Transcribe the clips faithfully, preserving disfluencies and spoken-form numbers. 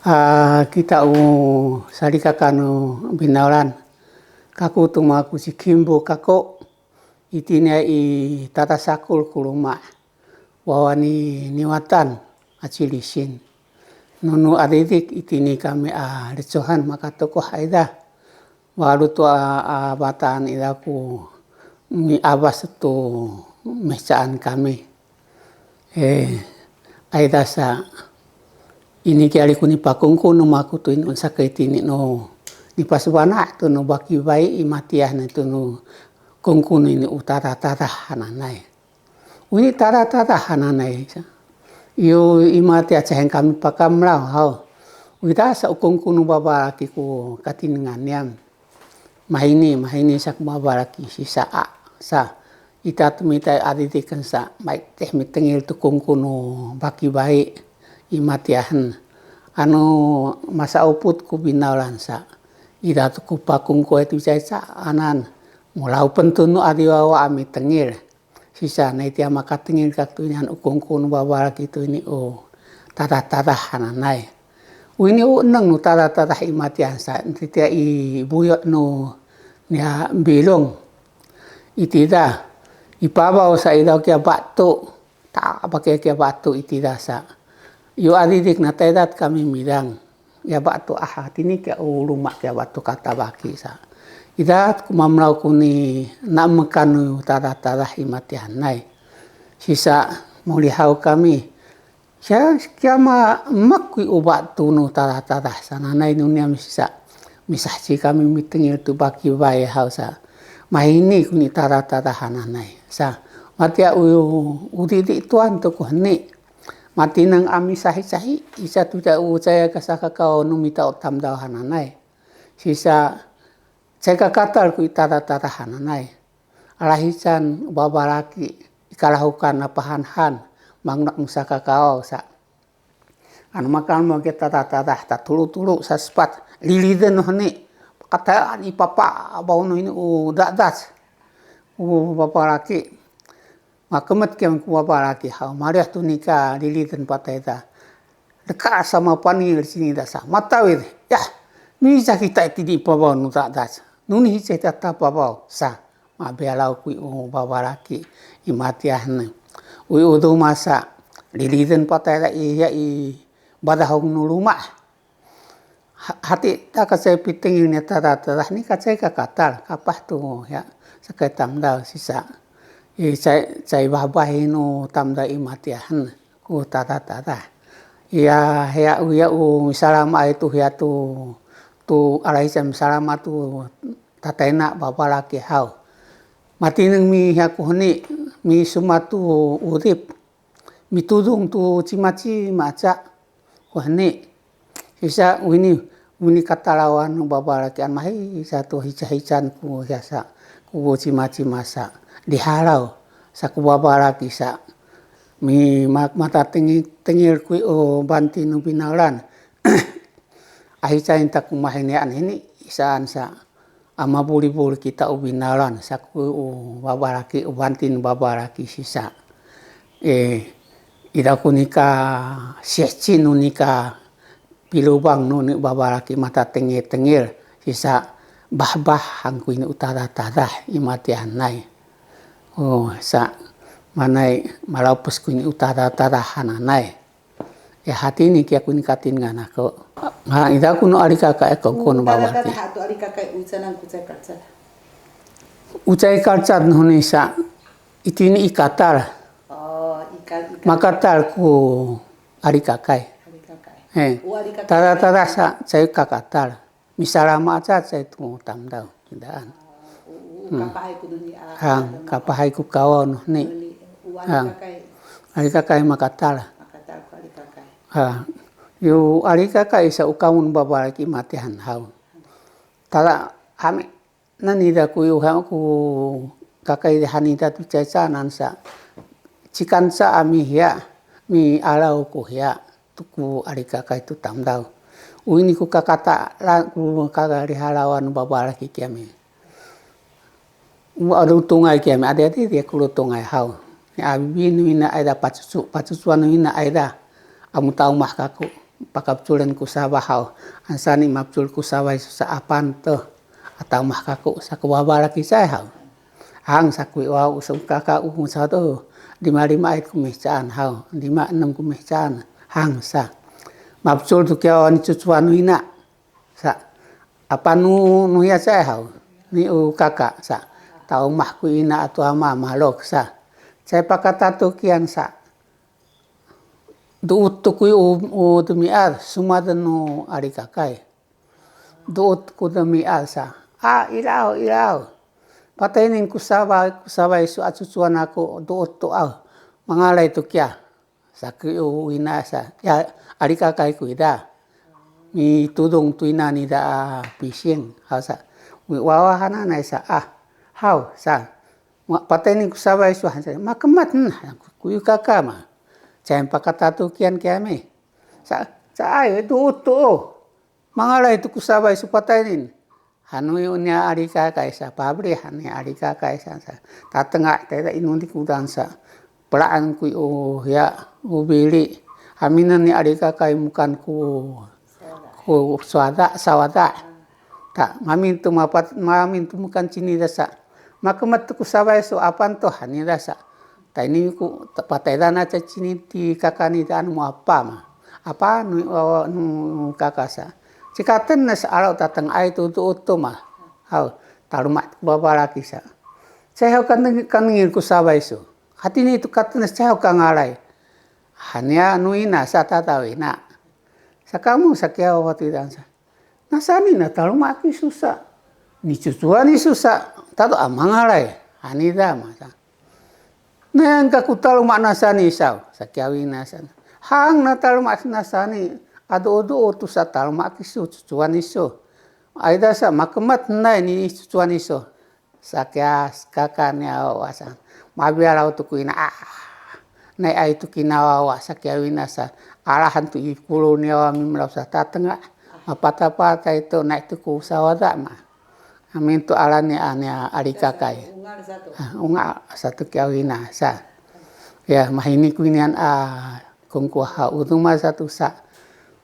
A, kita u salikaka nu binaulan, kaku tuma ku ci Kimbu kako, itini i tadasakul ku luma, wawa ni Niwatan a ci Lisin. Nunu adidik itini kami a lecohan makatukuh ayda. Walu tu a, a bataan ida ku miabas tu mihecaan kami. E, ayda sa ini kiali ku nipakungkun nu maku tu ini unsa kay tini nu nipasubana tu nu baki bai i matiah na tu nu kungkun ini u tadatadah hananay. Wini tadatadah hananay sa. Iyo i matiah caheng kami pakamlaw haw. Wida sa ukungkun nu babalaki ku katinengan niyam. Mahini, mahini sa ku babalaki sisa a sa. Ita tu mita adidikan sa, maiteh mitengil tu kungkun nu baki bai i matiahen. Anu masauput ku binaulan sa. Ida tu ku pakungkun tu caica anan. Mulaupen tu nu adiwawa a mitengil. Sisa, nai tia makatengil kak tu ini han ukungkun nu babalaki tu ini u tadatadah hananay. U ini u eneng nu tadatadah i matiahan sa, nti tia i buyo nu nia bilung. Itida, i pabaw sa idaw kia batu, ta pakai kia batu itida sa. Yu adidik na taydat kami midang. Ya batu aha, tini kia u luma kia batu katabaki sa. Ida ku mamlaw ku ni namekan nu tadatadah i matiahanay. Sisa, mulihaw kami. Sa kia ma makui u batu nu tadatadah sananay nu niam sisa. Misahci kami mitengil tu baki bai haw sa. Mahini ku ni tadatadah hananay. Sa, matia u, u didi tuan tu ku heni. Matineng a misahi-sahi, isa tu ca u caya kasakakaw nu mita u tamdaw hananay. Sisa, cay kakatal ku i tadatadah hananay. Alahican u babalaki, i kalahukan a pahanhan, manguna musakakaw sa. Anu makan mo kita tadatadah, tatulu-tulu, sa sepat, liliden no heni, katayaan i papa, baw no ini u dadas, u babalaki. Makemet kiam ku babalaki haw, maliah tu nika liliden patay ta. Deka sama panil sini dasa. Matawid, ya, misa kita tini pabaw nu dadas. Nuni hiceh tata pabaw, sa. Mabialaw ku u babalaki, i matiahan. Ui udu masa, liliden patay ta iya i badahong nu luma. Ha-, hati ta kacay pitengil ni tadatadah ni kacay kakatal, kapah tu, ya, sakay tamdaw sisa. I cay, cay bahbah inu tamdaw i matiahan, ku tadatadah. Iya, ya, u, ya, u, misalama itu, ya, tu, tu, alay sa misalama tu, tatayna, babalaki haw. Matineng mi, ya, ku heni, mi suma tu, udip. Mitudung tu cimacima aca, waheni. Sisa wini, wini katalawan nu babalakian mahi, satu hica-hican ku sasa, ku cimacima sa, dihalaw, sa ku babalaki sa, mi ma-, mata tengil, tengil kui o banti nu binalan. Ahicain ta ku mahinian ini, isaan sa, a mabulibul kita u binalan, saku u babalaki, u bantin babalaki sisa. E, ida ku nika sihcin nu nika pilubang nu ni babalaki mata tengil-tengil, sisa bahbah hangku ini u tada-tada i matianay. O, sa manay malapus ku ini u tada-tada hananay. Ya, hati ni kiya ku ni katingan aku. Ha, ida ku nu alikakay ko, ko nu bawa ti. Tata hatu alikakay ucanan kucay kalcat. Ucay kalcat nu ni sa, itini i katal. O, i kal-, i kal-. Makatal ku alikakay. Alikakay. He. U alikakay. Tada-tada sa, cay kakatal. Misalama aca cay tu tamdaw, kindaan. O, o, o, kapahay ku nuni, a, hang, kapahay ku kawaw nu ni. Nuni, u alikakay. Alikakay makatal. Makatal ku alikakay. Ha. Yu alikakay sa u kawun babalaki matihan haw. Tala hami, nanida ku yu hang ku kakay hanida tu caycanan sa. Cikan sa ami hiya, mialaw ku hiya. Tu ku alikakay tu tamdaw. Uini ku kakata, la, ku kakalihalawan babalaki kiyami. Wa lutungay kiyami, adi-adi dia ku lutungay haw. Ni abi nu ina ayda pacucu, pacucuan nu ina ayda. Amu taumah kaku. pakapeculen ku sabay haw. Ansa ni mapecul ku sabay isu sa apan to. Ataw mah kaku sa ku babalaki cay haw. Hang sa ku i waw sa kaka u sa to. Lima lima ay ku mihcaan haw. Lima enam ku mihcaan. Hang sa. Mapecul tu kiyaw ni cucuan nu ina. Sa, apan nu, nu hiya cay haw, ni u kaka sa, taw mah ku ina atu ama malok sa. Cay pakatatukian sa, duut tu ku u, u demiad, sumaden nu alikakay. Duut ku demiad sa, a, ilaw, ilaw. Pataynin ku sabay, ku sabay su acucuan aku, duut tu aw. Mangalay tu kiya. Sa ku wina sa, ya, alikakay ku ida. Mitudong tu ina nida a pising. Haw sa, wi wawa hananay sa, ah, haw sa. Ma, pataynin ku sabay su han sa, makemet, hmm, ku yu kaka ma. Cay pakatatukian kiyami. Sa, sa ay, duut tu. Mangalay tu ku sabay su pataynin. Hanu yu nia alikakay sa, pabli hanu nia alikakay sa, sa. Tatenga tayda inun ti kudan sa. Pelaan ku u ya, u bili. Aminan ni alikakay mukan ku, ku sawada, sawada. Ta, mamin tu mapat, mamin tu mukan cini dasa. Makemet ku sabay su apan to hani dasa. Tayni ku, ta-, pataydan a cacini ti kaka ni daan mu apa ma. Apa nu, nu kaka sa. Cikaten na sa alaw tatengay tu duut tu ma. Haw, taluma babalaki sa. Cay haw kaneng-, kanengil ku sabay su. Hatini tu katen na cay haw kangalay. Hanya nu ina sa tatawina. Sa kamu sa kiyaw watidan sa. Nasani na taluma kisu sa. Ni cucuan isu sa. Tatu amangalay. Hanida ma sa. Neng kaku taluma nasani saw. Sa kiyawi nasani. Hang na taluma nasani. Adu-adu tu sa taluma kisu cucuan isu. Ayda sa makemet nay ni cucuan isu. Sa kiya kaka ni a wawa sa. Mabialaw tu ku ina, ah. Nay ay tu kinawawa sa kiya wina sa. Alahan tu i kulu ni a wawa mimelaw sa tatenga. Mapatapatay tu nay tu ku sawada ma. Amin tu ala ni a ni a alikakay. Ungal satu. Ah, ungal satu kiya wina sa. Ya, mahini ku inian a kungkuha uduma satu sa.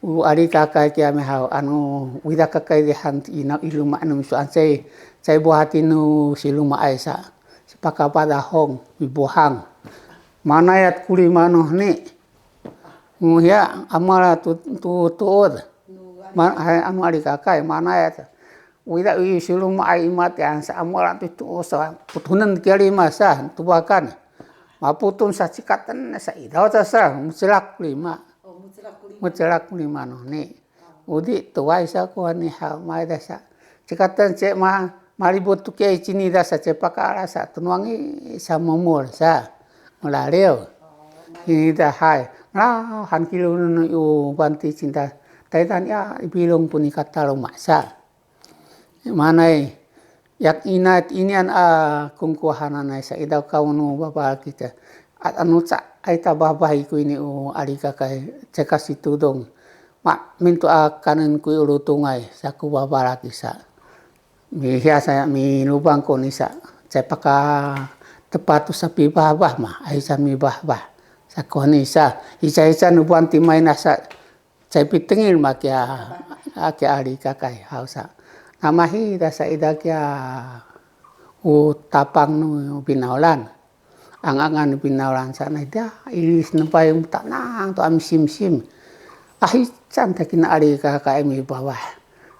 U alikakay kiyami haw, anu wida kakay dihan ti ina i luma nu misuan cay, cay buhati nu silumaay sa, sipakapadahong, mibuhang. Manayat ku lima nu ni, nguhiya amala tu, tu, tuud. Ma-, ay, anu alikakay, manayat. Wida i silumaay i matian sa amala tu, tu, sa, putunen kiya lima sa, tubakan. Maputun sa cikaten sa idaw ta sa, mucelak ku lima. Oh, mucelak ku lima. Mucelak ku lima nu ni. Udi tuway sa ku ni ha, may da sa. Cikaten ce ma, malibut tu kiya i cini da sa ce pakala sa, tunuangi sa mumul sa. Malaliw. Ini da hay. Malahan kilu nu u banti cinta. Taydan ya, i bilung pun i kataluma sa. Manay, yak ina inian a kungkuhananay sa idaw kaunu babal kita. At anu ca ay tababay ku ini u alikakay cekasi tudong. Ma, mintu a kanen ku i ulutungay, sa ku babal kisa. Mihiya sa, milubang ku ni sa, cay paka tepat tu sapibahbah ma, ay sa mibahbah. Sa ku ni sa, ica-ica nubuan timay na sa, cay pitengil ma kiya, a kiya alikakay haw sa. Namahi da sa ida kiya u tapang nu binawlan. Ang-angan nu binawlan sa na ida, ilis nu payung tanang tu a misimsim. Ahi can takina alikakay mibawah.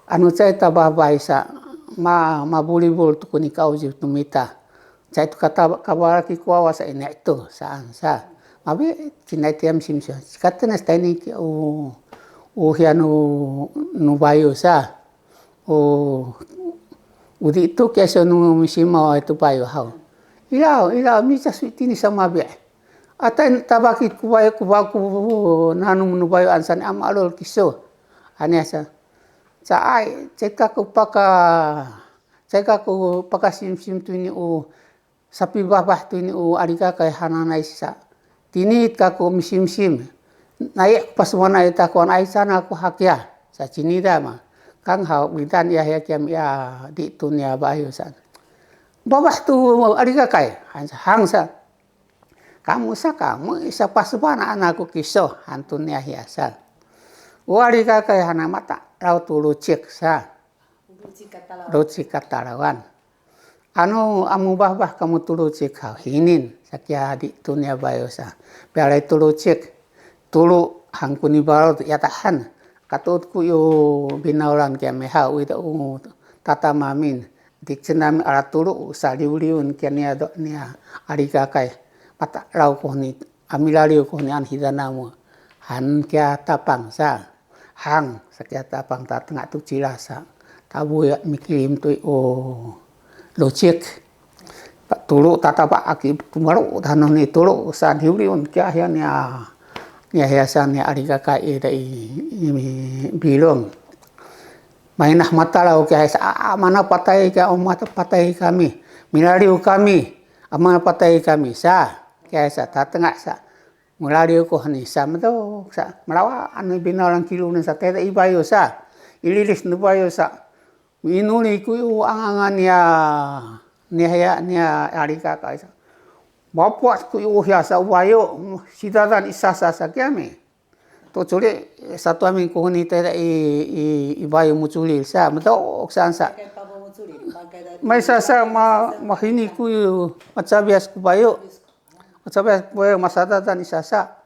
Anu cay tababay sa ma, mabulibul tu ku ni kauji tu mita. Cay tu kata kabalaki ku wawa sa ina tu, saan sa. Mabi, cinay tiya misimsim. Cikaten na sa tayni ki, u, u hiya nu, nu bayu sa. U, udi tu kiya sa nu misimaw tu bayu haw. Ilaw, ilaw, micas itini sa mabi. Atay tabaki ku bayu, ku bayu, ku nanum nu bayu ansan ama alul kisu. Aniya sa. Caay, ceka ku paka, ceka ku pakasimsim tu ini u, sapibahbah tu ini u alikakay hananay sa. Tinit kaku misimsim. Nayi pasuman ay takuan ay sana ku hakiya. Sa cinida ma. Kang haw widan iya hiya kiyam iya di tu niya bayu sa. Babah tu alikakay. Hang sa. Kamu sa kamu isa pasuman anaku kiso. Hantu niya hiya sa. O alikakay hana matalaw tu lucik sa. Lucik katalawan. Anu a mubahbah kamu tu lucik haw hinin, saki a di tu niya bayu sa. Piyalay tu lucik, tulu hangku ni balut yatahan. Katuud ku yu binawlan kiyami haw, wida u tatamamin. Dikcen nami ala tulu, saliwliwun kiya niya do niya alikakay. Matalaw kuhni, a milaliw kuhni an hidanamu. Han kiya tapang sa. Hang, sakiya tapang tatenga tu cila sa. Tabuya mikilim tu o lucik. Patulu tataba aki tumalu tanuh ni tulu saan hiuliun kiya hiya niya. Niya hiya saan niya alikakay i, i, i bilung. Mahinah matalaw kiya sa, "A, mana patay kiya, o mata patay kami. Milaliw kami, a mana patay kami sa." Kiya sa, tatenga sa. Milaliw kuhni sa, matuk sa. Malawa anu binawlan kilu ni sa, tete i bayu sa. Ililis ni bayu sa. Minuli ku yu angangan niya, niya hiya, niya alikakay sa. Mapuas ku yu hiya sa u bayu, sidadan i sasa sa kiyami. Tu culi, satu amin kuhuni tete i, i, i bayu muculil sa, matuk saan sa. Maysa sa, ma, mahini ku yu, macabias ku bayu. Macabias ku bayu, masadatan i sasa.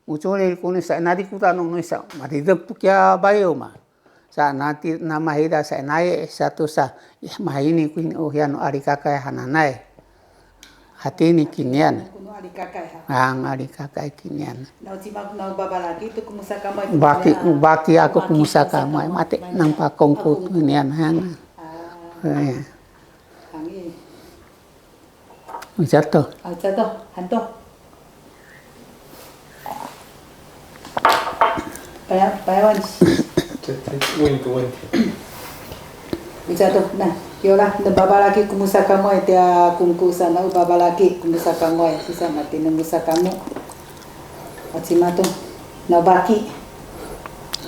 Muculil ku ni sa, nadikudan nu sa, madidep tu kiya bayu ma. Sa nati, namahida sa, naye satu sa, ih, mahini ku ni, o hiya nu alikakay hananay. Hatini kinian. Kuno alikakay ha. Ang alikakay kinian. Nau cima ku nau babalaki tu kumusa kamu. Baki, baki aku kumusa kamu. Mati nang pakong ku kinian hang. Ah. Eh. Hangi. Ucato. Ucato, hanto. Paya, payawan. Ucato, na, yola, na babalaki kumusa kamu, tia kungku sana, babalaki kumusa kamu, sisa mati na musa kamu. O cima tu, na baki.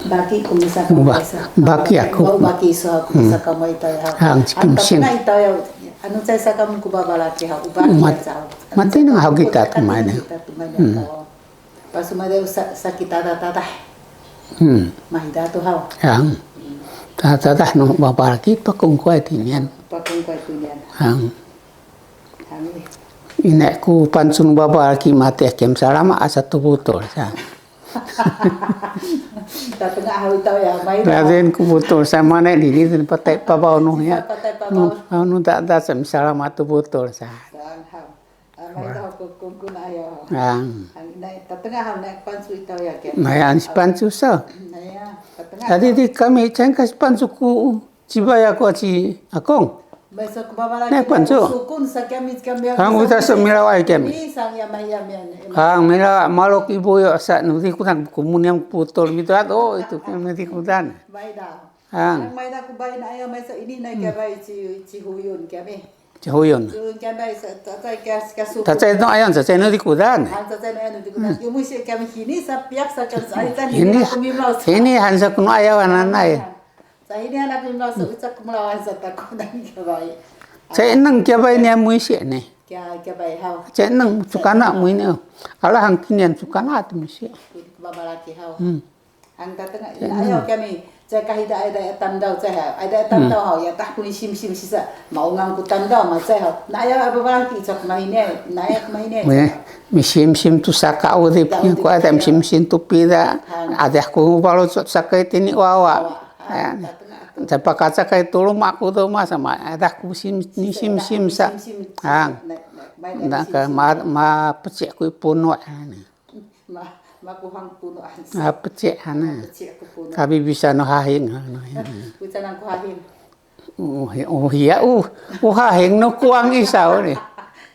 Baki kumusa kamu, sa. Baki aku. Baki sa kumusa kamu, ita ya. Ang cikin sin. Ita ya. Anu cai sakamu ku babalaki haw, u baki sa haw. Mati nang haw kita tumana. Kita tumana haw. Pasumada sa, sakit tata tata. Hmm. Mahida tu haw. Yang. Tata tata nu babalaki pakungkuai tinian. Pakungkuai tinian. Yang. Yang. Ine ku pancun babalaki mati akem salama asa tu butul sa. Tatengah haw itaw ya, main. Raden ku butul sa mana dini, patay pabaw nu ya. Patay pabaw. Nu, nu tak ada sa misalnya matu butul sa. Saan haw. Main haw ku kungkun ayaw. Ang. Ang inay, tatengah haw na pancu itaw ya, kaya. Mayan si pancu sa. Naya, tatengah. Tadi di kami cengkas pancu ku. Cibaya ko ci akong. Naik pancu. Kang uta semilawai kami. Kang mila malok ibu yo sa nudi kutang kumuniam putul gitu at, oh, itu kami di kutan. Kang. Cihuyun. Tacay no ayan, tacay no di kutan. Ini, ini hansa kuno ayawan anay. Sa ini anak lima sa ucak kemelawan sa takunan kiya bay. Sa eneng kiya bay niya muisi ne. Kiya, kiya bay haw. Sa eneng cukana muini. Ala hangkinian cukana tu muisi. Babalaki haw. Hmm. Ang tatengah, ayaw kami, sa kahida ay daya tamdaw sa haw. Ay daya tamdaw haw, ya tah kuni sim sim sisa. Maungang ku tamdaw, ma sa haw. Na ayaw babalaki, sa kumahine, na ayaw kumahine. Misim sim tu saka udip, ku ada misim sim tu pida. Ada ku balo saka tini wawa. Tapakacakay tu luma' ku tu masa ma, adah ku sim, ni sim, sim sa. Hang. Naka ma, ma pecik ku punu' ani. Ma, ma kuhang punu' ani. Ma pecik ani. Pecik ku punu'. Kabi bisa no hahing, ano. Bisa nang ku hahing. Oh, hi-, oh, hiya, uh, uh, hahing no kuang isau ni.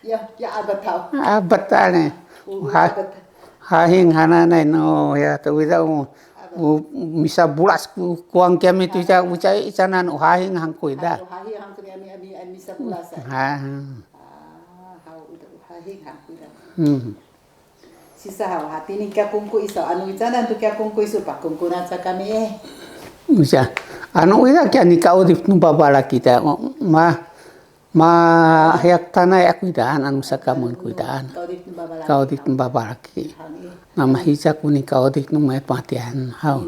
Ya, ya, abat tau. Abat ani. Uh, ha-, abat. Hahing hananay no, ya, tu wida, uh, U, misa bulas ku, kuang kiami tu ca, ucai icanan uhahing hangkuy da. Uhahing hangkuy ami, ami, ami misa bulas, eh. Ha. Ah, hau udah uhahing hangkuy da. Hmm. Sisa hau hati ni kia kungku iso, anu icanan tu kia kungku iso, pa kungku naca kami, eh. Misa, anu ida kia ni kau di nu babalaki ta, ma, Mahiyak tanay a kuidaan, anu sakamun kuidaan. Kaudit nu babalaki. Namahica ku ni kaudit nu may pangatian haw.